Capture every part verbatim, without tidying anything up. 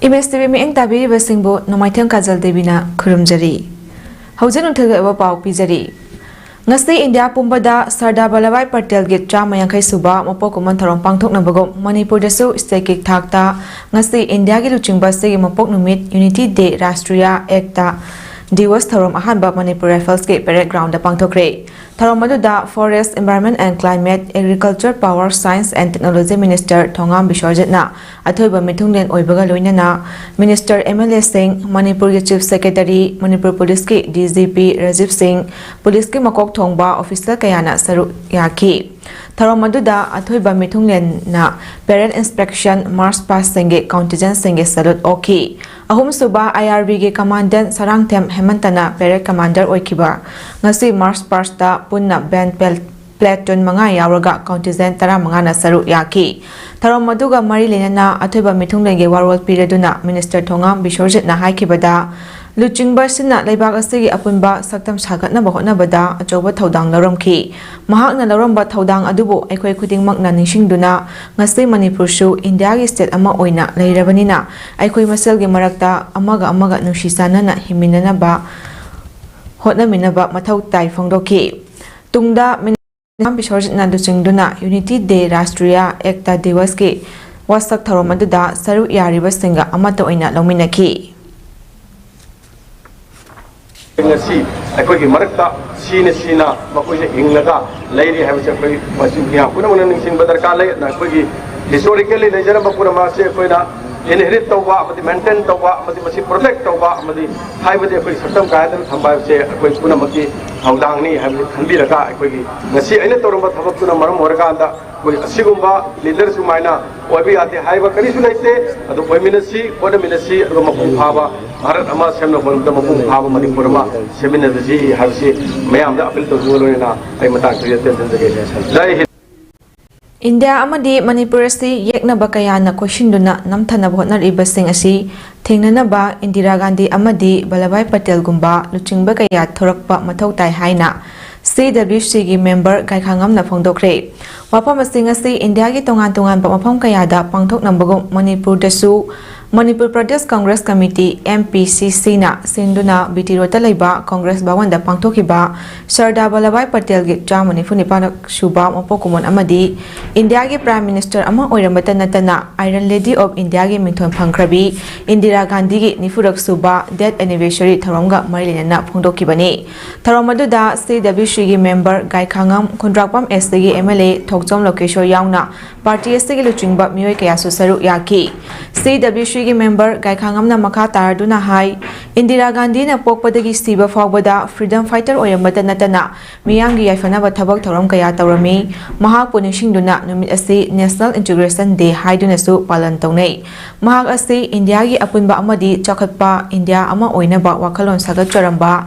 M ꯑꯦꯁ T V ꯃꯤꯠꯌꯦꯡ ꯇꯥꯕꯤꯔꯤꯕꯁꯤꯡꯕꯨ ꯅꯣꯡꯃꯥꯏꯊꯦꯝ ꯀꯥꯖꯜ ꯗꯦꯕꯤꯅ ꯈꯨꯔꯨꯝꯖꯔꯤ꯫ ꯍꯧꯖꯤꯛ ꯅꯨꯡꯊꯤꯜꯒꯤ ꯑꯣꯏꯕ ꯄꯥꯎ ꯄꯤꯖꯔꯤ꯫ ꯉꯁꯤ ꯏꯟꯗꯤꯌꯥ ꯄꯨꯝꯕꯗ ꯁꯔꯗꯥꯔ ꯚꯜꯂꯚꯚꯥꯏ ꯄꯇꯦꯜꯒꯤ ꯆꯥꯝꯃ ꯌꯥꯡꯈꯩ ꯁꯨꯕ ꯃꯄꯣꯛ ꯀꯨꯝꯑꯣꯟ ꯊꯧꯔꯝ ꯄꯥꯡꯊꯣꯛꯅꯕꯒꯨꯝ ꯃꯅꯤꯄꯨꯔꯗꯁꯨ ꯁ꯭ꯇꯦꯠꯀꯤ ꯊꯥꯛꯇ ꯉꯁꯤ ꯏꯟꯗꯤꯌꯥꯒꯤ ꯂꯨꯆꯤꯡꯕ ꯑꯁꯤꯒꯤ ꯃꯄꯣꯛ ꯅꯨꯃꯤꯠ, ꯌꯨꯅꯤꯇꯤ ꯗꯦ, ꯔꯥꯁꯇ꯭ꯔꯤꯌꯥ ꯑꯦꯛꯇꯥ ꯗꯤꯋꯁ ꯊꯧꯔꯝ ꯑꯍꯥꯟꯕ ꯃꯅꯤꯄꯨꯔ ꯔꯥꯏꯐꯜꯁꯀꯤ ꯄꯦꯔꯦꯗ ꯒ꯭ꯔꯥꯎꯟꯗ ꯄꯥꯡꯊꯣꯛꯈ꯭ꯔꯦ꯫ ꯊꯧꯔꯝ ꯑꯗꯨꯗ Forest, Environment and Climate, Agriculture, Power, Science and Technology Minister ꯊꯣꯉꯥꯝ ꯕꯤꯁ꯭ꯋꯖꯤꯠꯅ ꯑꯊꯣꯏꯕ ꯃꯤꯊꯨꯡꯂꯦꯟ ꯑꯣꯏꯕꯒ ꯂꯣꯏꯅꯅ ꯃꯤꯅꯤꯁꯇꯔ, ꯑꯦꯝ ꯑꯦꯜ ꯑꯦꯁꯤꯡ, ꯃꯅꯤꯄꯨꯔꯒꯤ ꯆꯤꯐ ꯁꯦꯀ꯭ꯔꯦꯇꯔꯤ, ꯃꯅꯤꯄꯨꯔ ꯄꯨꯂꯤꯁꯀꯤ ꯗꯤ ꯖꯤ ꯄꯤ ꯔꯥꯖꯤꯕ ꯁꯤꯡ, ꯄꯨꯂꯤꯁꯀꯤ ꯃꯀꯣꯛ ꯊꯣꯡꯕ ꯑꯣꯐꯤꯁꯔ ꯀꯌꯥꯅ ꯁꯔꯨꯛ ꯌꯥꯈꯤ꯫ ꯊꯧꯔꯝ ꯑꯗꯨꯗ ꯑꯊꯣꯏꯕ ꯃꯤꯊꯨꯡꯂꯦꯟꯅ ꯄꯦꯔꯦꯗ ꯏꯟꯁꯄꯦꯛꯁꯟ, ꯃꯥꯔꯆ ꯄꯥꯁꯁꯤꯡꯒꯤ ꯀꯥꯎꯟꯇꯤꯖꯦꯟꯁꯤꯡꯒꯤ ꯁꯦꯂꯨꯠ ꯑꯣꯛꯈꯤ꯫ ꯑꯍꯨꯝꯁꯨꯕ ꯑꯥꯏ R ꯕꯤꯒꯤ commandant Sarangthem ꯍꯦꯃꯟꯇꯅ parade commander ꯑꯣꯏꯈꯤꯕ꯫ ꯉꯁꯤ ꯃꯥꯔꯆ ꯄꯥꯁꯇ ꯄꯨꯟꯅ ꯕꯦꯟ ꯄꯦꯜ-, ꯄ꯭ꯂꯦꯇꯨꯟ ꯃꯉꯥ ꯌꯥꯎꯔꯒ ꯀꯥꯎꯟꯇꯤꯖꯦꯟ ꯇꯔꯥꯃꯉꯥꯅ ꯁꯔꯨꯛ ꯌꯥꯈꯤ꯫ ꯊꯧꯔꯝ ꯑꯗꯨꯒ ꯃꯔꯤ ꯂꯩꯅꯅ ꯑꯊꯣꯏꯕ ꯃꯤꯊꯨꯡꯂꯦꯟꯒꯤ ꯋꯥꯔꯣꯜ ꯄꯤꯔꯗꯨꯅ ꯃꯤꯅꯤꯁꯇꯔ ꯊꯣꯉꯥꯝ ꯕꯤꯁ꯭ꯋꯖꯤꯠꯅ ꯍꯥꯏꯈꯤꯕꯗ, ꯂꯨꯆꯤꯡꯕ ꯑꯁꯤꯅ ꯂꯩꯕꯥꯛ ꯑꯁꯤꯒꯤ ꯑꯄꯨꯟꯕ ꯁꯛꯇꯝ ꯁꯥꯒꯠꯅꯕ ꯍꯣꯠꯅꯕꯗ ꯑꯆꯧꯕ ꯊꯧꯗꯥꯡ ꯂꯧꯔꯝꯈꯤ꯫ ꯃꯍꯥꯛꯅ ꯂꯧꯔꯝꯕ ꯊꯧꯗꯥꯡ ꯑꯗꯨꯕꯨ ꯑꯩꯈꯣꯏ ꯈꯨꯗꯤꯡꯃꯛꯅ ꯅꯤꯡꯁꯤꯡꯗꯨꯅ, ꯉꯁꯤ ꯃꯅꯤꯄꯨꯔꯁꯨ ꯏꯟꯗꯤꯌꯥꯒꯤ ꯁ꯭ꯇꯦꯠ ꯑꯃ ꯑꯣꯏꯅ ꯂꯩꯔꯕꯅꯤꯅ, ꯑꯩꯈꯣꯏ ꯃꯁꯦꯜꯒꯤ ꯃꯔꯛꯇ ꯑꯃꯒ ꯑꯃꯒ ꯅꯨꯡꯁꯤ ꯆꯥꯟꯅꯅ ꯍꯤꯡꯃꯤꯟꯅꯅꯕ ꯍꯣꯠꯅꯃꯤꯟꯅꯕ ꯃꯊꯧ ꯇꯥꯏ ꯐꯣꯡꯗꯣꯛꯈꯤ꯫ ꯇꯨꯡꯗ ꯃꯤꯅꯤꯁꯇꯔ ꯕꯤꯁ꯭ꯋꯖꯤꯠꯅ ꯂꯨꯆꯤꯡꯗꯨꯅ ꯌꯨꯅꯤꯇꯤ ꯗꯦ, ꯔꯥꯁꯇ꯭ꯔꯤꯌꯥ ꯑꯦꯛꯇꯥ ꯗꯤꯋꯁꯀꯤ ꯋꯥꯁꯛ ꯊꯧꯔꯝ ꯑꯗꯨꯗ ꯁꯔꯨꯛ ꯌꯥꯔꯤꯕꯁꯤꯡꯒ ꯑꯃꯠꯇ ꯑꯣꯏꯅ ꯂꯧꯃꯤꯟꯅꯈꯤ꯫ ꯉꯁꯤ ꯑꯩꯈꯣꯏꯒꯤ ꯃꯔꯛꯇ ꯁꯤꯅ ꯁꯤꯅ ꯃꯈꯣꯏꯁꯦ ꯍꯤꯡꯂꯒ ꯂꯩꯔꯤ ꯍꯥꯏꯕꯁꯦ ꯑꯩꯈꯣꯏ ꯃꯁꯤ ꯃꯤꯌꯥꯝ ꯄꯨꯝꯅꯃꯛꯅ ꯅꯤꯡꯁꯤꯡꯕ ꯗꯔꯀꯥꯔ ꯂꯩ꯫ ꯑꯗꯨꯅ ꯑꯩꯈꯣꯏꯒꯤ ꯍꯤꯁꯇꯣꯔꯤꯀꯦꯜꯂꯤ ꯂꯩꯖꯔꯝꯕ ꯄꯨꯝꯅꯃꯛ ꯑꯁꯤ ꯑꯩꯈꯣꯏꯅ ꯏꯟꯍꯦꯔꯤꯠ ꯇꯧꯕ ꯑꯃꯗꯤ ꯃꯦꯟꯇꯦꯟ ꯇꯧꯕ ꯑꯃꯗꯤ ꯃꯁꯤ ꯄ꯭ꯔꯣꯇꯦꯛ ꯇꯧꯕ ꯑꯃꯗꯤ ꯍꯥꯏꯕꯗꯤ ꯑꯩꯈꯣꯏ ꯁꯛꯇꯝ ꯀꯥꯏꯗꯅ ꯊꯝꯕ ꯍꯥꯏꯕꯁꯦ ꯑꯩꯈꯣꯏ ꯄꯨꯝꯅꯃꯛꯀꯤ ꯊꯧꯗꯥꯡꯅꯤ ꯍꯥꯏꯕꯁꯤ ꯈꯟꯕꯤꯔꯒ ꯑꯩꯈꯣꯏꯒꯤ ꯉꯁꯤ ꯑꯩꯅ ꯇꯧꯔꯝꯕ ꯊꯕꯛꯇꯨꯅ ꯃꯔꯝ ꯑꯣꯏꯔꯀꯥꯟꯗ ꯑꯩꯈꯣꯏ ꯑꯁꯤꯒꯨꯝꯕ ꯂꯤꯗꯔ ꯁꯨꯃꯥꯏꯅ ꯑꯣꯏꯕ ꯌꯥꯗꯦ ꯍꯥꯏꯕ ꯀꯔꯤꯁꯨ ꯂꯩꯇꯦ꯫ ꯑꯗꯨ ꯑꯣꯏꯃꯤꯟꯅꯁꯤ, ꯍꯣꯠꯅꯃꯤꯟꯅꯁꯤ, ꯑꯗꯨꯒ ꯃꯄꯨꯡ ꯐꯥꯕ ꯚꯥꯔꯠ ꯑꯃ ꯁꯦꯝꯅꯕ ꯍꯣꯠꯅꯕꯗ ꯃꯄꯨꯡ ꯐꯥꯕ ꯃꯅꯤꯄꯨꯔ ꯑꯃ ꯁꯦꯝꯃꯤꯟꯅꯁꯤ ꯍꯥꯏꯕꯁꯤ ꯃꯌꯥꯝꯗ ꯑꯄꯤꯜ ꯇꯧꯖꯕ ꯂꯣꯏꯅꯅ ꯑꯩ ꯃꯇꯥꯡ ꯑꯁꯤꯗ ꯇꯦꯟꯁꯤꯟꯖꯒꯦ꯫ ꯖꯥꯏ ꯍꯤꯟꯗ꯫ ꯏꯟꯗꯤꯌꯥ ꯑꯃꯗꯤ ꯃꯅꯤꯄꯨꯔ ꯑꯁꯤ ꯌꯦꯛꯅꯕ ꯀꯌꯥꯅ ꯀꯣꯏꯁꯤꯟꯗꯨꯅ ꯅꯝꯊꯅꯕ ꯍꯣꯠꯅꯔꯤꯕꯁꯤꯡ ꯑꯁꯤ ꯊꯦꯡꯅꯅꯕ ꯏꯟꯗꯤꯔꯥ ꯒꯥꯟꯙꯤ ꯑꯃꯗꯤ ꯚꯜꯂꯚꯚꯥꯏ ꯄꯇꯦꯜꯒꯨꯝꯕ ꯂꯨꯆꯤꯡꯕ ꯀꯌꯥ ꯊꯣꯔꯛꯄ ꯃꯊꯧ ꯇꯥꯏ ꯍꯥꯏꯅ ꯁꯤ ꯗꯕ꯭ꯂꯤꯌꯨ ꯁꯤꯒꯤ ꯃꯦꯝꯕꯔ ꯒꯥꯏꯈꯥꯉꯝꯅ ꯐꯣꯡꯗꯣꯛꯈ꯭ꯔꯦ꯫ ꯋꯥꯐꯝ ꯑꯁꯤ ꯉꯁꯤ ꯏꯟꯗꯤꯌꯥꯒꯤ ꯇꯣꯉꯥꯟ ꯇꯣꯉꯥꯟꯕ ꯃꯐꯝ ꯀꯌꯥꯗ ꯄꯥꯡꯊꯣꯛꯅꯕꯒꯨꯝ ꯃꯅꯤꯄꯨꯔꯗꯁꯨ ꯃꯅꯤꯄꯨꯔ ꯄ꯭ꯔꯗꯦꯁ ꯀꯪꯒ꯭ꯔꯦꯁ ꯀꯃꯤꯇꯤ, MPCCꯅ ꯁꯤꯟꯗꯨꯅ ꯕꯤ ꯇꯤ ꯔꯣꯗꯇ ꯂꯩꯕ ꯀꯪꯒ꯭ꯔꯦꯁ ꯚꯋꯟꯗ ꯄꯥꯡꯊꯣꯛꯈꯤꯕ ꯁꯔꯗꯥꯔ ꯚꯜꯂꯚꯚꯥꯏ ꯄꯇꯦꯜꯒꯤ ꯆꯥꯝꯃ ꯅꯤꯐꯨ ꯅꯤꯄꯥꯟ ꯁꯨꯕ ꯃꯄꯣꯛ ꯀꯨꯝꯑꯣꯟ ꯑꯃꯗꯤ ꯏꯟꯗꯤꯌꯥꯒꯤ Prime Minister ꯑꯃ ꯑꯣꯏꯔꯝꯕꯇ ꯅꯠꯇꯅ Iron Lady of Indiaꯒꯤ ꯃꯤꯡꯊꯣꯟ ꯐꯪꯈ꯭ꯔꯕꯤ ꯏꯟꯗꯤꯔꯥ ꯒꯥꯟꯙꯤꯒꯤ ꯅꯤꯐꯨꯔꯛ ꯁꯨꯕ death anniversary ꯊꯧꯔꯝꯒ ꯃꯔꯤ ꯂꯩꯅꯅ ꯐꯣꯡꯗꯣꯛꯈꯤꯕꯅꯤ꯫ ꯊꯧꯔꯝ ꯑꯗꯨꯗ CWCꯒꯤ member ꯒꯥꯏꯈꯥꯉꯝ, ꯈꯨꯟꯗ꯭ꯔꯥꯛꯄꯝ SCꯒꯤ MLA ꯊꯣꯛꯆꯣꯝ ꯂꯣꯀꯦꯁꯣꯔ ꯌꯥꯎꯅ party ꯑꯁꯤꯒꯤ ꯂꯨꯆꯤꯡꯕ ꯃꯤꯑꯣꯏ ꯀꯌꯥꯁꯨ ꯁꯔꯨꯛ ꯌꯥꯈꯤ꯫ CWCꯒꯤ member ꯒꯥꯏꯈꯥꯉꯝꯅ ꯃꯈꯥ ꯇꯥꯔꯗꯨꯅ ꯍꯥꯏ, ꯏꯟꯗꯤꯔꯥ ꯒꯥꯟꯙꯤꯅ ꯄꯣꯛꯄꯗꯒꯤ ꯁꯤꯕ ꯐꯥꯎꯕꯗ freedom fighter ꯑꯣꯏꯔꯝꯕꯇ ꯅꯠꯇꯅ ꯃꯤꯌꯥꯝꯒꯤ ꯌꯥꯏꯐꯅꯕ ꯊꯕꯛ ꯊꯧꯔꯝ ꯀꯌꯥ ꯇꯧꯔꯝꯃꯤ꯫ ꯃꯍꯥꯛꯄꯨ ꯅꯤꯡꯁꯤꯡꯗꯨꯅ ꯅꯨꯃꯤꯠ ꯑꯁꯤ National Integration Day ꯍꯥꯏꯗꯨꯅꯁꯨ ꯄꯥꯂꯟ ꯇꯧꯅꯩ꯫ ꯃꯍꯥꯛ ꯑꯁꯤ ꯏꯟꯗꯤꯌꯥꯒꯤ ꯑꯄꯨꯟꯕ ꯑꯃꯗꯤ ꯆꯥꯎꯈꯠꯄ ꯏꯟꯗꯤꯌꯥ ꯑꯃ ꯑꯣꯏꯅꯕ ꯋꯥꯈꯜꯂꯣꯟ ꯁꯥꯒꯠꯆꯔꯝꯕ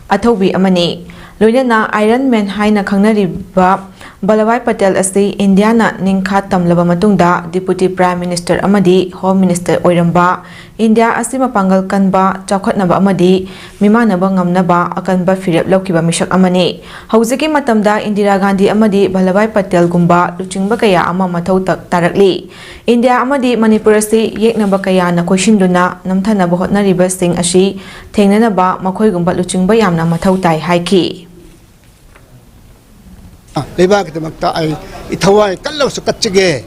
ꯑꯊꯧꯕꯤ ꯑꯃꯅꯤ꯫ ꯂꯣꯏꯅꯅ Iron Man ꯍꯥꯏꯅ ꯈꯪꯅꯔꯤꯕ ꯚꯜꯂꯚꯚꯥꯏ ꯄꯇꯦꯜ ꯑꯁꯤ ꯏꯟꯗꯤꯌꯥꯅ ꯅꯤꯡꯈꯥ ꯇꯝꯂꯕ ꯃꯇꯨꯡꯗ Deputy Prime Minister ꯑꯃꯗꯤ Home Minister ꯑꯣꯏꯔꯝꯕ, ꯏꯟꯗꯤꯌꯥ ꯑꯁꯤ ꯃꯄꯥꯡꯒꯜ ꯀꯟꯕ, ꯆꯥꯎꯈꯠꯅꯕ ꯑꯃꯗꯤ ꯃꯤꯃꯥꯟꯅꯕ ꯉꯝꯅꯕ ꯑꯀꯟꯕ ꯐꯤꯔꯦꯞ ꯂꯧꯈꯤꯕ ꯃꯤꯁꯛ ꯑꯃꯅꯤ꯫ ꯍꯧꯖꯤꯛꯀꯤ ꯃꯇꯝꯗ ꯏꯟꯗꯤꯔꯥ ꯒꯥꯟꯙꯤ ꯑꯃꯗꯤ ꯚꯜꯂꯚꯚꯥꯏ ꯄꯇꯦꯜꯒꯨꯝꯕ ꯂꯨꯆꯤꯡꯕ ꯀꯌꯥ ꯑꯃ ꯃꯊꯧ ꯇ-, ꯇꯥꯔꯛꯂꯤ꯫ ꯏꯟꯗꯤꯌꯥ ꯑꯃꯗꯤ ꯃꯅꯤꯄꯨꯔ ꯑꯁꯤ ꯌꯦꯛꯅꯕ ꯀꯌꯥꯅ ꯀꯣꯏꯁꯤꯟꯗꯨꯅ ꯅꯝꯊꯅꯕ ꯍꯣꯠꯅꯔꯤꯕꯁꯤꯡ ꯑꯁꯤ ꯊꯦꯡꯅꯅꯕ ꯃꯈꯣꯏꯒꯨꯝꯕ ꯂꯨꯆꯤꯡꯕ ꯌꯥꯝꯅ ꯃꯊꯧ ꯇꯥꯏ ꯍꯥꯏꯈꯤ꯫ ꯂꯩꯕꯥꯛꯀꯤꯗꯃꯛꯇ ꯑꯩ ꯏꯊꯋꯥꯏ ꯀꯜꯂꯕꯁꯨ ꯀꯠꯆꯒꯦ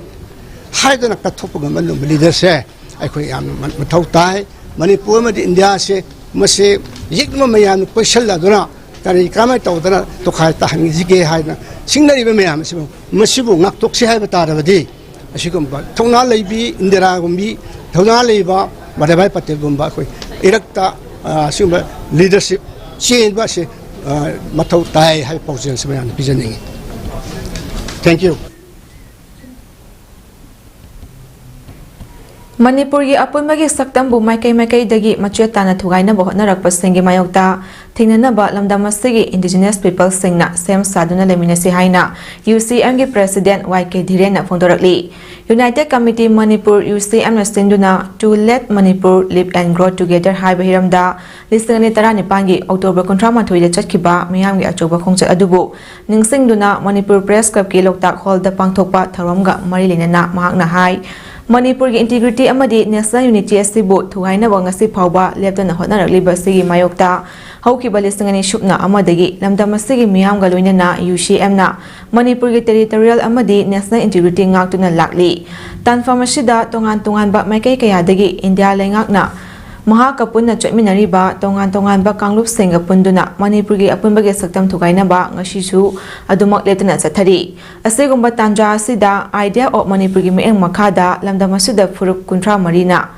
ꯍꯥꯏꯗꯨꯅ ꯀꯠꯊꯣꯛꯄ ꯉꯝꯕ ꯂꯨꯕ leaderꯁꯦ ꯑꯩꯈꯣꯏ ꯌꯥꯝꯅ ꯃ-, ꯃꯊꯧ ꯇꯥꯏ꯫ ꯃꯅꯤꯄꯨꯔ ꯑꯃꯗꯤ ꯏꯟꯗꯤꯌꯥꯁꯦ ꯃꯁꯤ ꯌꯦꯛꯅꯕ ꯃꯌꯥꯝꯅ ꯀꯣꯏꯁꯜꯂꯗꯨꯅ ꯀꯔꯤ ꯀꯃꯥꯏꯅ ꯇꯧꯗꯅ ꯇꯣꯈꯥꯏ ꯇꯥꯍꯟꯁꯤꯒꯦ ꯍꯥꯏꯗꯅ ꯁꯤꯡꯅꯔꯤꯕ ꯃꯌꯥꯝ ꯑꯁꯤꯕꯨ, ꯃꯁꯤꯕꯨ ꯉꯥꯛꯊꯣꯛꯁꯤ ꯍꯥꯏꯕ ꯇꯥꯔꯕꯗꯤ ꯑꯁꯤꯒꯨꯝꯕ ꯊꯧꯅꯥ ꯂꯩꯕꯤ ꯏꯟꯗꯤꯔꯥꯒꯨꯝꯕꯤ, ꯊꯧꯅꯥ ꯂꯩꯕ ꯚꯥꯗꯥꯚꯥꯏ ꯄꯇꯦꯜꯒꯨꯝꯕ ꯑꯩꯈꯣꯏ ꯏꯔꯛꯇ, ꯑ, ꯑꯁꯤꯒꯨꯝꯕ leadership ꯆꯦꯟꯕ ꯑꯁꯤ, ꯑ, ꯃꯊꯧ ꯇꯥꯏ ꯍꯥꯏꯕ ꯄꯥꯎꯖꯦꯜꯁꯤ ꯃꯌꯥꯝꯗ ꯄꯤꯖꯅꯤꯡꯏ꯫ Thank you꯫ ꯃꯅꯤꯄꯨꯔꯒꯤ ꯑꯄꯨꯟꯕꯒꯤ ꯁꯛꯇꯝꯕꯨ ꯃꯥꯏꯀꯩ ꯃꯥꯏꯀꯩꯗꯒꯤ ꯃꯆꯦꯠ ꯇꯥꯅ ꯊꯨꯒꯥꯏꯅꯕ ꯍꯣꯠꯅꯔꯛꯄꯁꯤꯡꯒꯤ ꯃꯥꯌꯣꯛꯇ ꯊꯦꯡꯅꯅꯕ ꯂꯝꯗꯝ ꯑꯁꯤꯒꯤ Indigenous Peopleꯁꯤꯡꯅ ꯁꯦꯝ ꯁꯥꯗꯨꯅ ꯂꯩꯃꯤꯟꯅꯁꯤ ꯍꯥꯏꯅ UCMꯒꯤ President Y K ꯙꯤꯔꯦꯟꯅ ꯐꯣꯡꯗꯣꯔꯛꯂꯤ꯫ United Committee Manipur, UCMꯅ ꯁꯤꯟꯗꯨꯅ To Let Manipur Live and Grow Together ꯍꯥꯏꯕ ꯍꯤꯔꯝꯗ ꯂꯤꯁꯤꯡ ꯑꯅꯤ ꯇꯔꯥꯅꯤꯄꯥꯟꯒꯤ October ꯀꯨꯟꯊ꯭ꯔꯥ ꯃꯥꯊꯣꯏꯗ ꯆꯠꯈꯤꯕ ꯃꯤꯌꯥꯝꯒꯤ ꯑꯆꯧꯕ ꯈꯣꯡꯆꯠ ꯑꯗꯨꯕꯨ ꯅꯤꯡꯁꯤꯡꯗꯨꯅ Manipur Press Clubꯀꯤ ꯂꯣꯛꯇꯥꯛ Hallꯗ ꯄꯥꯡꯊꯣꯛꯄ ꯊꯧꯔꯝꯒ ꯃꯔꯤ ꯂꯩꯅꯅ ꯃꯍꯥꯛꯅ ꯍꯥꯏ, ꯃꯅꯤꯄꯨꯔꯒꯤ ꯏꯟꯇꯤꯒ꯭ꯔꯤꯇꯤ ꯑꯃꯗꯤ ꯅꯦꯁꯅꯦꯜ ꯌꯨꯅꯤꯇꯤ ꯑꯁꯤꯕꯨ ꯊꯨꯒꯥꯏꯅꯕ ꯉꯁꯤ ꯐꯥꯎꯕ ꯂꯦꯞꯇꯅ ꯍꯣꯠꯅꯔꯛꯂꯤꯕ ꯑꯁꯤꯒꯤ ꯃꯥꯌꯣꯛꯇ ꯍꯧꯈꯤꯕ ꯂꯤꯁꯤꯡ ꯑꯅꯤ ꯁꯨꯞꯅ ꯑꯃꯗꯒꯤ ꯂꯝꯗꯝ ꯑꯁꯤꯒꯤ ꯃꯤꯌꯥꯝꯒ ꯂꯣꯏꯅꯅ ꯌꯨ ꯁꯤ ꯑꯦꯝꯅ ꯃꯅꯤꯄꯨꯔꯒꯤ ꯇꯦꯔꯤꯇꯣꯔꯤꯌꯦꯜ ꯑꯃꯗꯤ ꯅꯦꯁꯅꯦꯜ ꯏꯟꯇꯤꯒ꯭ꯔꯤꯇꯤ ꯉꯥꯛꯇꯨꯅ ꯂꯥꯛꯂꯤ꯫ ꯇꯥꯟꯐꯝ ꯑꯁꯤꯗ ꯇꯣꯉꯥꯟ ꯇꯣꯉꯥꯟꯕ ꯃꯥꯏꯀꯩ ꯀꯌꯥꯗꯒꯤ ꯏꯟꯗꯤꯌꯥ ꯂꯩꯉꯥꯛꯅ ꯃꯍꯥꯛꯀ ꯄꯨꯟꯅ ꯆꯠꯃꯤꯟꯅꯔꯤꯕ ꯇꯣꯉꯥꯟ ꯇꯣꯉꯥꯟꯕ ꯀꯥꯡꯂꯨꯞꯁꯤꯡꯒ ꯄꯨꯟꯗꯨꯅ ꯃꯅꯤꯄꯨꯔꯒꯤ ꯑꯄꯨꯟꯕꯒꯤ ꯁꯛꯇꯝ ꯊꯨꯒꯥꯏꯅꯕ ꯉꯁꯤꯁꯨ ꯑꯗꯨꯃꯛ ꯂꯦꯞꯇꯅ ꯆꯠꯊꯔꯤ꯫ ꯑꯁꯤꯒꯨꯝꯕ ꯇꯥꯟꯖꯥ ꯑꯁꯤꯗ Idea of ꯃꯅꯤꯄꯨꯔꯒꯤ ꯃꯤꯠꯌꯦꯡ ꯃꯈꯥꯗ ꯂꯝꯗꯝ ꯑꯁꯤꯗ ꯐꯨꯔꯨꯞ ꯀꯨꯟꯊ꯭ꯔꯥ ꯃꯔꯤꯅ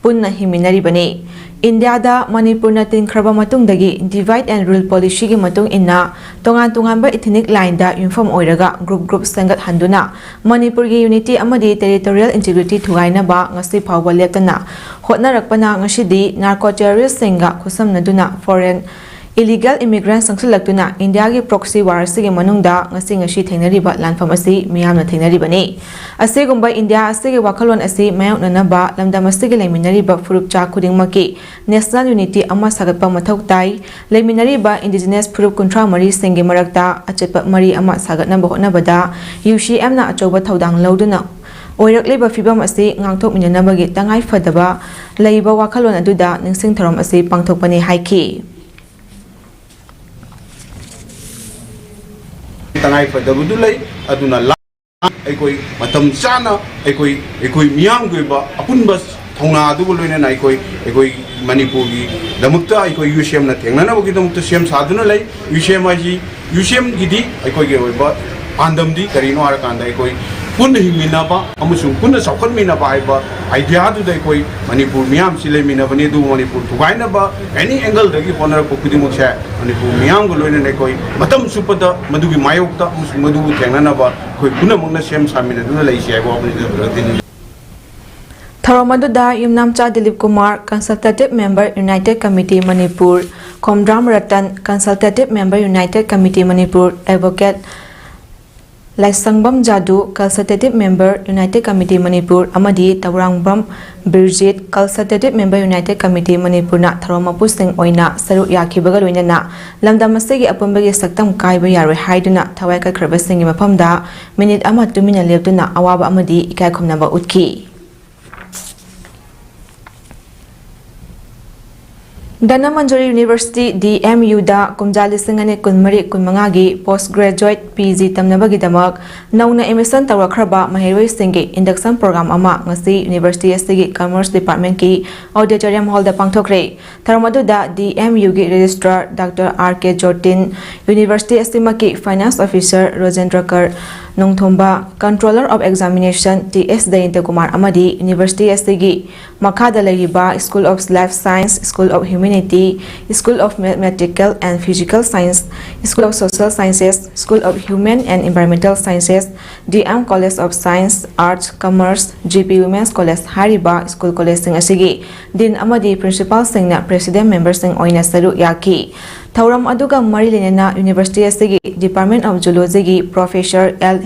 ꯄꯨꯟꯅ ꯍꯤꯡꯃꯤꯟꯅꯔꯤꯕꯅꯤ꯫ ꯏꯟꯗꯤꯌꯥꯗ ꯃꯅꯤꯄꯨꯔꯅ ꯇꯤꯟꯈ꯭ꯔꯕ ꯃꯇꯨꯡꯗꯒꯤ divide and rule policyꯒꯤ ꯃꯇꯨꯡ ꯏꯟꯅ ꯇꯣꯉꯥꯟ ꯇꯣꯉꯥꯟꯕ ethnic lineꯗ ꯌꯨꯝꯐꯝ ꯑꯣꯏꯔꯒ group group ꯁꯦꯝꯒꯠꯍꯟꯗꯨꯅ ꯃꯅꯤꯄꯨꯔꯒꯤ unity ꯑꯃꯗꯤ territorial integrity ꯊꯨꯒꯥꯏꯅꯕ ꯉꯁꯤ ꯐꯥꯎꯕ ꯂꯦꯞꯇꯅ ꯍꯣꯠꯅꯔꯛꯄꯅ ꯉꯁꯤꯗꯤ narco terroristꯁꯤꯡꯒ ꯈꯨꯠꯁꯝꯅꯗꯨꯅ foreign illegal immigrant ꯆꯪꯁꯤꯜꯂꯛꯇꯨꯅ ꯏꯟꯗꯤꯌꯥꯒꯤ proxy war ꯑꯁꯤꯒꯤ ꯃꯅꯨꯡꯗ ꯉꯁꯤ ꯉꯁꯤ ꯊꯦꯡꯅꯔꯤꯕ ꯂꯥꯟꯐꯝ ꯑꯁꯤ ꯃꯤꯌꯥꯝꯅ ꯊꯦꯡꯅꯔꯤꯕꯅꯤ꯫ ꯑꯁꯤꯒꯨꯝꯕ ꯏꯟꯗꯤꯌꯥ ꯑꯁꯤꯒꯤ ꯋꯥꯈꯜꯂꯣꯟ ꯑꯁꯤ ꯃꯥꯌꯣꯛꯅꯅꯕ ꯂꯝꯗꯝ ꯑꯁꯤꯒꯤ ꯂꯩꯃꯤꯟꯅꯔꯤꯕ ꯐꯨꯔꯨꯞꯆꯥ ꯈꯨꯗꯤꯡꯃꯛꯀꯤ national unity ꯑꯃ ꯁꯥꯒꯠꯄ ꯃꯊꯧ ꯇꯥꯏ꯫ ꯂꯩꯃꯤꯟꯅꯔꯤꯕ indigenous ꯐꯨꯔꯨꯞ ꯀꯨꯟꯊ꯭ꯔꯥ ꯃꯔꯤꯁꯤꯡꯒꯤ ꯃꯔꯛꯇ ꯑꯆꯦꯠꯄ ꯃꯔꯤ ꯑꯃ ꯁꯥꯒꯠꯅꯕ ꯍꯣꯠꯅꯕꯗ UCMꯅ ꯑꯆꯧꯕ ꯊꯧꯗꯥꯡ ꯂꯧꯗꯨꯅ ꯑꯣꯏꯔꯛꯂꯤꯕ ꯐꯤꯚꯝ ꯑꯁꯤ ꯉꯥꯛꯊꯣꯛꯃꯤꯟꯅꯅꯕꯒꯤ ꯇꯉꯥꯏ ꯐꯗꯕ ꯂꯩꯕ ꯋꯥꯈꯜꯂꯣꯟ ꯑꯗꯨꯗ ꯅꯤꯡꯁꯤꯡ ꯊꯧꯔꯝ ꯑꯁꯤ ꯄꯥꯡꯊꯣꯛꯄꯅꯤ ꯍꯥꯏꯈꯤ꯫ ꯇꯉꯥꯏ ꯐꯗꯕꯗꯨ ꯂꯩ꯫ ꯑꯗꯨꯅ ꯂꯥ-, ꯑꯩꯈꯣꯏ ꯃꯇꯝ ꯆꯥꯅ ꯑꯩꯈꯣꯏ, ꯑꯩꯈꯣꯏ ꯃꯤꯌꯥꯝꯒꯤ ꯑꯣꯏꯕ ꯑꯄꯨꯟꯕ ꯊꯧꯅꯥ ꯑꯗꯨꯒ ꯂꯣꯏꯅꯅ ꯑꯩꯈꯣꯏ, ꯑꯩꯈꯣꯏ ꯃꯅꯤꯄꯨꯔꯒꯤꯗꯃꯛꯇ ꯑꯩꯈꯣꯏ UCMꯅ ꯊꯦꯡꯅꯅꯕꯒꯤꯗꯃꯛꯇ ꯁꯦꯝ ꯁꯥꯗꯨꯅ ꯂꯩ꯫ UCM ꯍꯥꯏꯁꯤ, UCMꯒꯤꯗꯤ ꯑꯩꯈꯣꯏꯒꯤ ꯑꯣꯏꯕ ꯄꯥꯟꯗꯝꯗꯤ ꯀꯔꯤꯅꯣ ꯍꯥꯏꯔꯀꯥꯟꯗ, ꯑꯩꯈꯣꯏ ꯄꯨꯟꯅ ꯍꯤꯡꯃꯤꯟꯅꯕ ꯑꯃꯁꯨꯡ ꯄꯨꯟꯅ ꯆꯥꯎꯈꯠꯃꯤꯟꯅꯕ ꯍꯥꯏꯕ ideaꯗꯨꯗ ꯑꯩꯈꯣꯏ ꯃꯅꯤꯄꯨꯔ ꯃꯤꯌꯥꯝꯁꯤ ꯂꯩꯃꯤꯟꯅꯕꯅꯤ꯫ ꯑꯗꯨꯕꯨ ꯃꯅꯤꯄꯨꯔ ꯊꯨꯒꯥꯏꯅꯕ any angleꯗꯒꯤ ꯍꯣꯠꯅꯔꯛꯄ ꯈꯨꯗꯤꯡꯃꯛꯁꯦ ꯃꯅꯤꯄꯨꯔ ꯃꯤꯌꯥꯝꯒ ꯂꯣꯏꯅꯅ ꯑꯩꯈꯣꯏ ꯃꯇꯝ ꯆꯨꯞꯄꯗ ꯃꯗꯨꯒꯤ ꯃꯥꯌꯣꯛꯇ ꯑꯃꯁꯨꯡ ꯃꯗꯨꯕꯨ ꯊꯦꯡꯅꯅꯕ ꯑꯩꯈꯣꯏ ꯄꯨꯝꯅꯃꯛꯅ ꯁꯦꯝ ꯁꯥꯃꯤꯟꯅꯗꯨꯅ ꯂꯩꯁꯤ ꯍꯥꯏꯕ ꯋꯥꯐꯝꯁꯤꯗ ꯊꯝꯖꯔꯛꯇꯦ꯫ ꯊꯧꯔꯝ ꯑꯗꯨꯗ ꯌꯨꯝꯅꯥꯝꯆꯥ Dilip Kumar, Consultative Member United Committee Manipur, Khomdram Ratan, Consultative Member United Committee Manipur, Advocate ꯂꯥꯏꯁꯪꯕꯝ ꯖꯥꯗꯨ, Consultative Member United Committee Manipur, ꯑꯃꯗꯤ Tourangbam ꯕꯤꯔꯖꯤꯠ, Consultative Member United Committee ꯃꯅꯤꯄꯨꯔꯅ ꯊꯧꯔꯝ ꯃꯄꯨꯁꯤꯡ ꯑꯣꯏꯅ ꯁꯔꯨꯛ ꯌꯥꯈꯤꯕꯒ ꯂꯣꯏꯅꯅ ꯂꯝꯗꯝ ꯑꯁꯤꯒꯤ ꯑꯄꯨꯟꯕꯒꯤ ꯁꯛꯇꯝ ꯀꯥꯏꯕ ꯌꯥꯔꯣꯏ ꯍꯥꯏꯗꯨꯅ ꯊꯋꯥꯏ ꯀꯠꯈ꯭ꯔꯕꯁꯤꯡꯒꯤ ꯃꯐꯝꯗ ꯃꯤꯅꯤꯠ ꯑꯃ ꯇꯨꯃꯤꯟꯅ ꯂꯦꯞꯇꯨꯅ ꯑꯋꯥꯕ ꯑꯃꯗꯤ ꯏꯀꯥꯏ ꯈꯨꯝꯅꯕ ꯎꯠꯈꯤ꯫ ꯙꯅꯃꯟꯖꯨꯔꯤ ꯌꯨꯅꯤꯚꯔꯁꯤꯇꯤ, ꯗꯤ ꯑꯦꯝ ꯌꯨꯗ ꯀꯨꯝꯖꯥ ꯂꯤꯁꯤꯡ ꯑꯅꯤ ꯀꯨꯟꯃꯔꯤ ꯀꯨꯟꯃꯉꯥꯒꯤ post graduate P G ꯇꯝꯅꯕꯒꯤꯗꯃꯛ ꯅꯧꯅ admission ꯇꯧꯔꯛꯈ꯭ꯔꯕ ꯃꯍꯩꯔꯣꯏꯁꯤꯡꯒꯤ induction program ꯑꯃ ꯉꯁꯤ ꯌꯨꯅꯤꯚꯔꯁꯤꯇꯤ ꯑꯁꯤꯒꯤ Commerce Departmentꯀꯤ auditorium hallꯗ ꯄꯥꯡꯊꯣꯛꯈ꯭ꯔꯦ꯫ ꯊꯧꯔꯝ ꯑꯗꯨꯗ D M Uꯒꯤ Registrar Doctor R K Jotin, university ꯑꯁꯤꯃꯛꯀꯤ Finance Officer ꯔꯣꯖꯦꯟꯗ꯭ꯔ ꯀꯔ Nongthomba, Controller of Examination T S ꯖꯌꯟꯇ Kumar ꯑꯃꯗꯤ ꯌꯨꯅꯤꯚꯔꯁꯤꯇꯤ ꯑꯁꯤꯒꯤ ꯃꯈꯥꯗ ꯂꯩꯔꯤꯕ School of Life Science, School of Humanity, School of Mathematical and Physical Science, School of Social Sciences, School of Human and Environmental Sciences, D M College of Science, Arts, Commerce, G P Women's College ꯍꯥꯏꯔꯤꯕ school collegeꯁꯤꯡ ꯑꯁꯤꯒꯤ Dean ꯑꯃꯗꯤ Principalꯁꯤꯡꯅ President memberꯁꯤꯡ ꯑꯣꯏꯅ ꯁꯔꯨꯛ ꯌꯥꯈꯤ꯫ ꯊꯧꯔꯝ ꯑꯗꯨꯒ ꯃꯔꯤ ꯂꯩꯅꯅ ꯌꯨꯅꯤꯚꯔꯁꯤꯇꯤ ꯑꯁꯤꯒꯤ Department of Zoologyꯒꯤ Professor L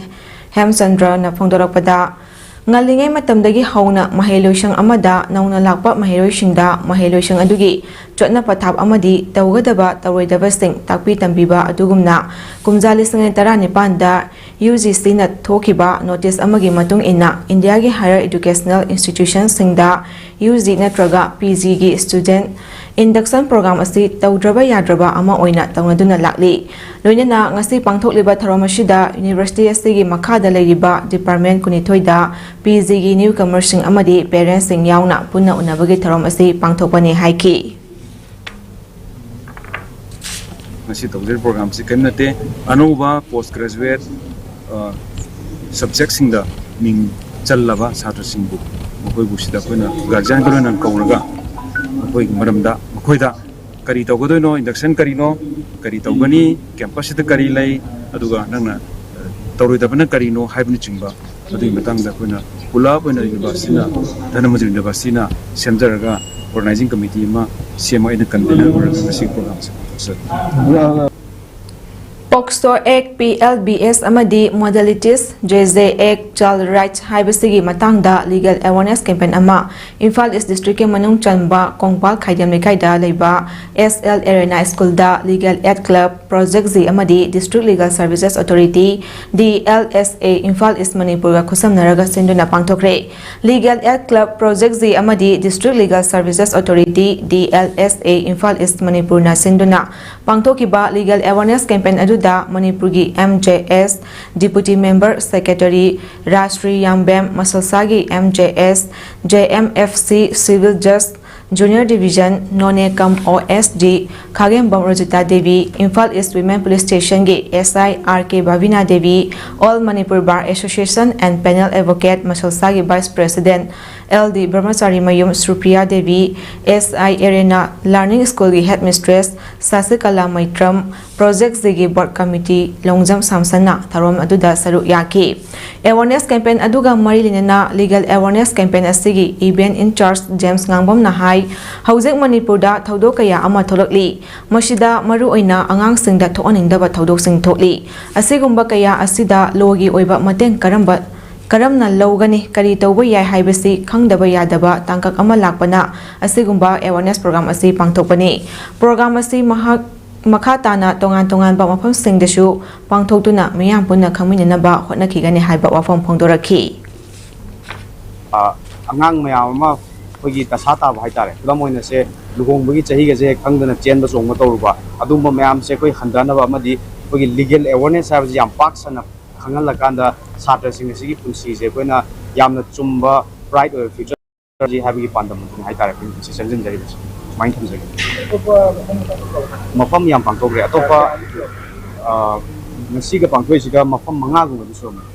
ꯍꯦꯝꯆꯟꯗ꯭ꯔꯅ ꯐꯣꯡꯗꯣꯔꯛꯄꯗ, ꯉꯜꯂꯤꯉꯩ ꯃꯇꯝꯗꯒꯤ ꯍꯧꯅ ꯃꯍꯩꯂꯣꯏꯁꯪ ꯑꯃꯗ ꯅꯧꯅ ꯂꯥꯛꯄ ꯃꯍꯩꯔꯣꯏꯁꯤꯡꯗ ꯃꯍꯩꯂꯣꯏꯁꯪ ꯑꯗꯨꯒꯤ ꯆꯠꯅ ꯄꯊꯥꯞ ꯑꯃꯗꯤ ꯇꯧꯒꯗꯕ ꯇꯧꯔꯣꯏꯗꯕꯁꯤꯡ ꯇꯥꯛꯄꯤ ꯇꯝꯕꯤꯕ ꯑꯗꯨꯒꯨꯝꯅ, ꯀꯨꯝꯖꯥ ꯂꯤꯁꯤꯡ ꯑꯅꯤ ꯇꯔꯥꯅꯤꯄꯥꯟꯗ UGCꯅ ꯊꯣꯛꯈꯤꯕ notice ꯑꯃꯒꯤ ꯃꯇꯨꯡ ꯏꯟꯅ ꯏꯟꯗꯤꯌꯥꯒꯤ higher educational institutionꯁꯤꯡꯗ UG ꯅꯠꯇ꯭ꯔꯒ PGꯒꯤ student induction program ꯑꯁꯤ ꯇꯧꯗ꯭ꯔꯕ ꯌꯥꯗ꯭ꯔꯕ ꯑꯃ ꯑꯣꯏꯅ ꯇꯧꯅꯗꯨꯅ ꯂꯥꯛꯂꯤ꯫ ꯂꯣꯏꯅꯅ ꯉꯁꯤ ꯄꯥꯡꯊꯣꯛꯂꯤꯕ ꯊꯧꯔꯝ ꯑꯁꯤꯗ ꯌꯨꯅꯤꯚꯔꯁꯤꯇꯤ ꯑꯁꯤꯒꯤ ꯃꯈꯥꯗ ꯂꯩꯔꯤꯕ department ꯀꯨꯟꯅꯤꯊꯣꯏꯗ PGꯒꯤ newcomerꯁꯤꯡ ꯑꯃꯗꯤ parentsꯁꯤꯡ ꯌꯥꯎꯅ ꯄꯨꯟꯅ ꯎꯅꯕꯒꯤ ꯊꯧꯔꯝ ꯑꯁꯤ ꯄꯥꯡꯊꯣꯛꯄꯅꯤ ꯍꯥꯏꯈꯤ꯫ ꯉꯁꯤ ꯇꯧꯖꯔꯤꯕ programꯁꯤ ꯀꯔꯤꯝ ꯅꯠꯇꯦ, ꯑꯅꯧꯕ post graduate, ꯑ, subjectꯁꯤꯡꯗ ꯃꯤꯡ ꯆꯜꯂꯕ ꯁꯥꯇ꯭ꯔꯁꯤꯡꯕꯨ, ꯃꯈꯣꯏꯕꯨ ꯁꯤꯗ ꯑꯩꯈꯣꯏꯅ guardianꯒ ꯂꯣꯏꯅꯅ ꯀꯧꯔꯒ ꯃꯈꯣꯏꯒꯤ ꯃꯔꯝꯗ, ꯃꯈꯣꯏꯗ ꯀꯔꯤ ꯇꯧꯒꯗꯣꯏꯅꯣ, induction ꯀꯔꯤꯅꯣ, ꯀꯔꯤ ꯇꯧꯒꯅꯤ, campusꯁꯤꯗ ꯀꯔꯤ ꯂꯩ, ꯑꯗꯨꯒ ꯅꯪꯅ, ꯑ, ꯇꯧꯔꯣꯏꯗꯕꯅ ꯀꯔꯤꯅꯣ ꯍꯥꯏꯕꯅꯆꯤꯡꯕ, ꯑꯗꯨꯒꯤ ꯃꯇꯥꯡꯗ ꯑꯩꯈꯣꯏꯅ ꯄꯨꯂꯞ ꯑꯣꯏꯅ universityꯅ, ꯙꯅꯃꯟꯖꯨꯔꯤ universityꯅ ꯁꯦꯝꯖꯔꯒ organizing committee ꯑꯃ ꯁꯦꯝꯃ ꯑꯩꯅ convener ꯑꯣꯏꯔꯒ ꯉꯁꯤꯒꯤ programꯁꯦ ꯄꯥꯡꯊꯣꯛꯆꯔꯤ꯫ ꯄꯣꯛꯁꯣ ꯑꯦꯛ, ꯄꯤ ꯑꯦꯜ ꯕꯤ ꯑꯦꯁ ꯑꯃꯗꯤ ꯃꯣꯗꯦꯂꯤꯇꯤꯁ, ꯖꯦ ꯖꯦ ꯑꯦꯛ, ꯆꯥꯏꯜ ꯔꯥꯏꯠꯁ ꯍꯥꯏꯕꯁꯤꯒꯤ ꯃꯇꯥꯡꯗ ꯂꯤꯒꯦꯜ ꯑꯦꯋꯥꯔꯅꯦꯁ ꯀꯦꯝꯄꯦꯟ ꯑꯃ ꯏꯝꯐꯥꯜ ꯏꯁ ꯗꯤꯁꯇ꯭ꯔꯤꯛꯀꯤ ꯃꯅꯨꯡ ꯆꯟꯕ ꯀꯣꯡꯄꯥꯜ ꯈꯥꯏꯗꯦꯝ ꯂꯩꯀꯥꯏꯗ ꯂꯩꯕ ꯑꯦꯁ ꯑꯦꯜ ꯑꯦꯔꯦꯅꯥ ꯁ꯭ꯀꯨꯜꯗ legal aid club, project G ꯑꯃꯗꯤ district legal services authority, D L S A, Imphal east ꯃꯅꯤꯄꯨꯔꯒ ꯈꯨꯠꯁꯝꯅꯔꯒ ꯁꯤꯟꯗꯨꯅ ꯄꯥꯡꯊꯣꯛꯈ꯭ꯔꯦ꯫ Legal aid club, project G ꯑꯃꯗꯤ district legal services authority, D L S A, Imphal east ꯃꯅꯤꯄꯨꯔꯅ ꯁꯤꯟꯗꯨꯅ ꯄꯥꯡꯊꯣꯛꯈꯤꯕ ꯂꯤꯒꯦꯜ ꯑꯦꯋꯥꯔꯅꯦꯁ ꯀꯦꯝꯄꯦꯟ ꯑꯗꯨꯗ ꯃꯅꯤꯄꯨꯔꯒꯤ M J S deputy member secretary Rajshree Yambem, ꯃꯁꯜꯁꯥꯒꯤ M J S, J M F C, civil just, junior division, Noney cum O S D Khagembam Rojita Devi, Imphal east women police ꯁ꯭ꯇꯦꯁꯟꯒꯤ S I R K Babina Devi, all Manipur bar association and panel advocate ꯃꯁꯜꯁꯥꯒꯤ vice president L D Brahmachari Mayum Sripriya Devi, S I Arena learning ꯁ꯭ꯀꯨꯜꯒꯤ head mistress Sashikala Meitram, project ꯖꯤꯒꯤ board committee Longjam ꯁꯥꯝꯁꯟꯅ ꯊꯧꯔꯝ ꯑꯗꯨꯗ ꯁꯔꯨꯛ ꯌꯥꯈꯤ꯫ Awareness campaign ꯑꯗꯨꯒ ꯃꯔꯤ ꯂꯩꯅꯅ ꯂꯤꯒꯦꯜ ꯑꯦꯋꯥꯔꯅꯦꯁ ꯀꯦꯝꯄꯦꯟ ꯑꯁꯤꯒꯤ ꯏꯚꯦꯟꯠ ꯏꯟꯆꯥꯔꯖ ꯖꯦꯝꯁ ꯉꯥꯡꯕꯝꯅ ꯍꯥꯏ, ꯍꯧꯖꯤꯛ ꯃꯅꯤꯄꯨꯔꯗ ꯊꯧꯗꯣꯛ ꯀꯌꯥ ꯑꯃ ꯊꯣꯛꯂꯛꯂꯤ꯫ ꯃꯁꯤꯗ ꯃꯔꯨꯑꯣꯏꯅ ꯑꯉꯥꯡꯁꯤꯡꯗ ꯊꯣꯛꯍꯟꯅꯤꯡꯗꯕ ꯊꯧꯗꯣꯛꯁꯤꯡ ꯊꯣꯛꯂꯤ꯫ ꯑꯁꯤꯒꯨꯝꯕ ꯀꯌꯥ ꯑꯁꯤꯗ ꯂꯣꯒꯤ ꯑꯣꯏꯕ ꯃꯇꯦꯡ ꯀꯔꯝꯕ, ꯀꯔꯝꯅ ꯂꯧꯒꯅꯤ, ꯀꯔꯤ ꯇꯧꯕ ꯌꯥꯏ ꯍꯥꯏꯕꯁꯤ ꯈꯪꯗꯕ ꯌꯥꯗꯕ ꯇꯥꯡꯀꯛ ꯑꯃ ꯂꯥꯛꯄꯅ ꯑꯁꯤꯒꯨꯝꯕ ꯑꯦꯋꯥꯔꯅꯦꯁ ꯄ꯭ꯔꯣꯒ꯭ꯔꯥꯝ ꯑꯁꯤ ꯄꯥꯡꯊꯣꯛꯄꯅꯤ꯫ ꯄ꯭ꯔꯣꯒ꯭ꯔꯥꯝ ꯑꯁꯤ ꯃꯍꯥꯛ ꯃꯈꯥ ꯇꯥꯅ ꯇꯣꯉꯥꯟ ꯇꯣꯉꯥꯟꯕ ꯃꯐꯝꯁꯤꯡꯗꯁꯨ ꯄꯥꯡꯊꯣꯛꯇꯨꯅ ꯃꯤꯌꯥꯝ ꯄꯨꯟꯅ ꯈꯪꯃꯤꯟꯅꯅꯕ ꯍꯣꯠꯅꯈꯤꯒꯅꯤ ꯍꯥꯏꯕ ꯋꯥꯐꯝ ꯐꯣꯡꯗꯣꯔꯛꯈꯤ꯫ ꯑ, ꯑꯉꯥꯡ ꯃꯌꯥꯝ ꯑꯃ ꯑꯩꯈꯣꯏꯒꯤ ꯗꯁꯥ ꯇꯥꯕ ꯍꯥꯏꯇꯥꯔꯦ꯫ ꯈꯨꯗꯝ ꯑꯣꯏꯅ ꯁꯦ, ꯂꯨꯍꯣꯡꯕꯒꯤ ꯆꯍꯤꯒꯁꯦ ꯍꯦꯛ ꯈꯪꯗꯅ ꯆꯦꯟꯕ ꯆꯣꯡꯕ ꯇꯧꯔꯨꯕ, ꯑꯗꯨꯒꯨꯝꯕ ꯃꯌꯥꯝꯁꯦ ꯑꯩꯈꯣꯏ ꯍꯟꯊꯅꯕ ꯑꯃꯗꯤ ꯑꯩꯈꯣꯏꯒꯤ ꯂꯤꯒꯦꯜ ꯑꯦꯋꯥꯔꯅꯦꯁ ꯍꯥꯏꯕꯁꯤ ꯌꯥꯝ ꯄꯥꯛ ꯁꯟꯅ ꯈꯪꯍꯜꯂꯀꯥꯟꯗ ꯁꯥꯇ꯭ꯔꯁꯤꯡ ꯑꯁꯤꯒꯤ ꯄꯨꯟꯁꯤꯁꯦ ꯑꯩꯈꯣꯏꯅ ꯌꯥꯝꯅ ꯆꯨꯝꯕ, ꯕ꯭ꯔꯥꯏꯠ ꯑꯣꯏꯕ ꯐ꯭ꯌꯨꯆꯔ ꯍꯥꯏꯕꯒꯤ ꯄꯥꯟꯗꯝ ꯑꯗꯨꯅꯤ ꯍꯥꯏꯇꯥꯔꯦ ꯑꯩꯈꯣꯏꯅ ꯉꯁꯤ ꯆꯪꯁꯤꯟꯖꯔꯤꯕꯁꯦ꯫ ꯁꯨꯃꯥꯏꯅ ꯊꯝꯖꯒꯦ꯫ ꯃꯐꯝ ꯌꯥꯝ ꯄꯥꯡꯊꯣꯛꯈ꯭ꯔꯦ꯫ ꯑꯇꯣꯞꯄ, ꯑ, ꯉꯁꯤꯒ ꯄꯥꯡꯊꯣꯛꯏꯁꯤꯒ ꯃꯐꯝ ꯃꯉꯥꯒꯨꯝꯕꯗꯤ ꯁꯨꯔꯝꯃꯅꯤ꯫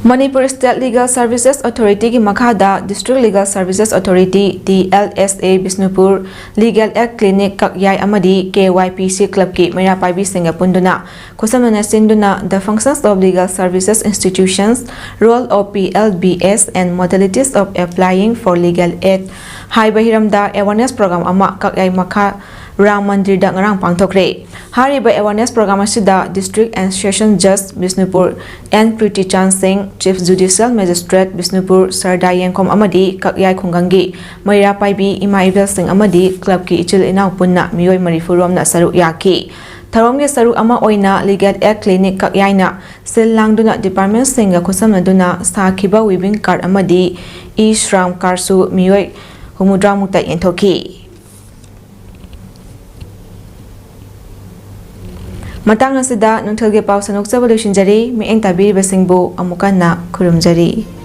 ꯃꯅꯤꯄꯨꯔ ꯁ꯭ꯇꯦꯠ ꯂꯤꯒꯦꯜ ꯁꯔꯚꯤꯁꯦꯁ ꯑꯣꯊꯣꯔꯤꯇꯤꯒꯤ ꯃꯈꯥꯗ district legal services authority, D L S ꯑꯦ, ꯕꯤꯁꯅꯨꯄꯨꯔ, ꯂꯤꯒꯦꯜ ꯑꯦꯗ ꯀ꯭ꯂꯤꯅꯤꯛ ꯀꯛꯌꯥꯏ ꯑꯃꯗꯤ ꯀꯦ ꯋꯥꯏ ꯄꯤ ꯁꯤ ꯀ꯭ꯂꯕꯀꯤ ꯃꯩꯔꯥ ꯄꯥꯏꯕꯤꯁꯤꯡꯒ ꯄꯨꯟꯗꯨꯅ ꯈꯨꯠꯁꯝꯅꯅ ꯁꯤꯟꯗꯨꯅ The Functions of Legal Services Institutions, Role of P L B S and Modalities of Applying for Legal Aid ꯍꯥꯏꯕ ꯍꯤꯔꯝꯗ awareness programme ꯑꯃ ꯀꯛꯌꯥꯏ ꯃꯈꯥ ꯔꯥꯝ ꯃꯟꯗꯤꯔꯗ ꯉꯔꯥꯡ ꯄꯥꯡꯊꯣꯛꯈ꯭ꯔꯦ꯫ ꯍꯥꯏꯔꯤꯕ awareness program ꯑꯁꯤꯗ District and Session Judge Bishnupur N Kritichan Singh, Chief Judicial Magistrate Bishnupur ꯁꯔꯗꯥ ꯌꯦꯡꯈꯣꯝ ꯑꯃꯗꯤ ꯀꯛꯌꯥꯏ ꯈꯨꯡꯒꯪꯒꯤ ꯃꯩꯔꯥ ꯄꯥꯏꯕꯤ ꯏꯃꯥ ꯏꯕꯦꯜꯁꯤꯡ ꯑꯃꯗꯤ clubꯀꯤ ꯏꯆꯤꯜ ꯏꯅꯥꯎ ꯄꯨꯟꯅ ꯃꯤꯑꯣꯏ ꯃꯔꯤꯐꯨ ꯔꯣꯝꯅ ꯁꯔꯨꯛ ꯌꯥꯈꯤ꯫ ꯊꯧꯔꯝꯒꯤ ꯁꯔꯨꯛ ꯑꯃ ꯑꯣꯏꯅ Legal Aid Clinic ꯀꯛꯌꯥꯏꯅ ꯁꯤꯜ ꯂꯥꯡꯗꯨꯅ departmentꯁꯤꯡꯒ ꯈꯨꯠꯁꯝꯅꯗꯨꯅ ꯁꯥꯈꯤꯕ weaving cart ꯑꯃꯗꯤ e-shram cardꯁꯨ ꯃꯤꯑꯣꯏ ꯍꯨꯝꯐꯨꯇꯔꯥꯃꯨꯛꯇ ꯌꯦꯟꯊꯣꯛꯈꯤ꯫ ꯃꯇꯥꯡ ꯑꯁꯤꯗ ꯅꯨꯡꯊꯤꯜꯒꯤ ꯄꯥꯎ ꯁꯟꯗꯣꯛꯆꯕ ꯂꯣꯏꯁꯤꯟꯖꯔꯤ꯫ ꯃꯤꯠꯌꯦꯡ ꯇꯥꯕꯤꯔꯤꯕꯁꯤꯡꯕꯨ ꯑꯃꯨꯛ ꯍꯟꯅ ꯈꯨꯔꯨꯝꯖꯔꯤ꯫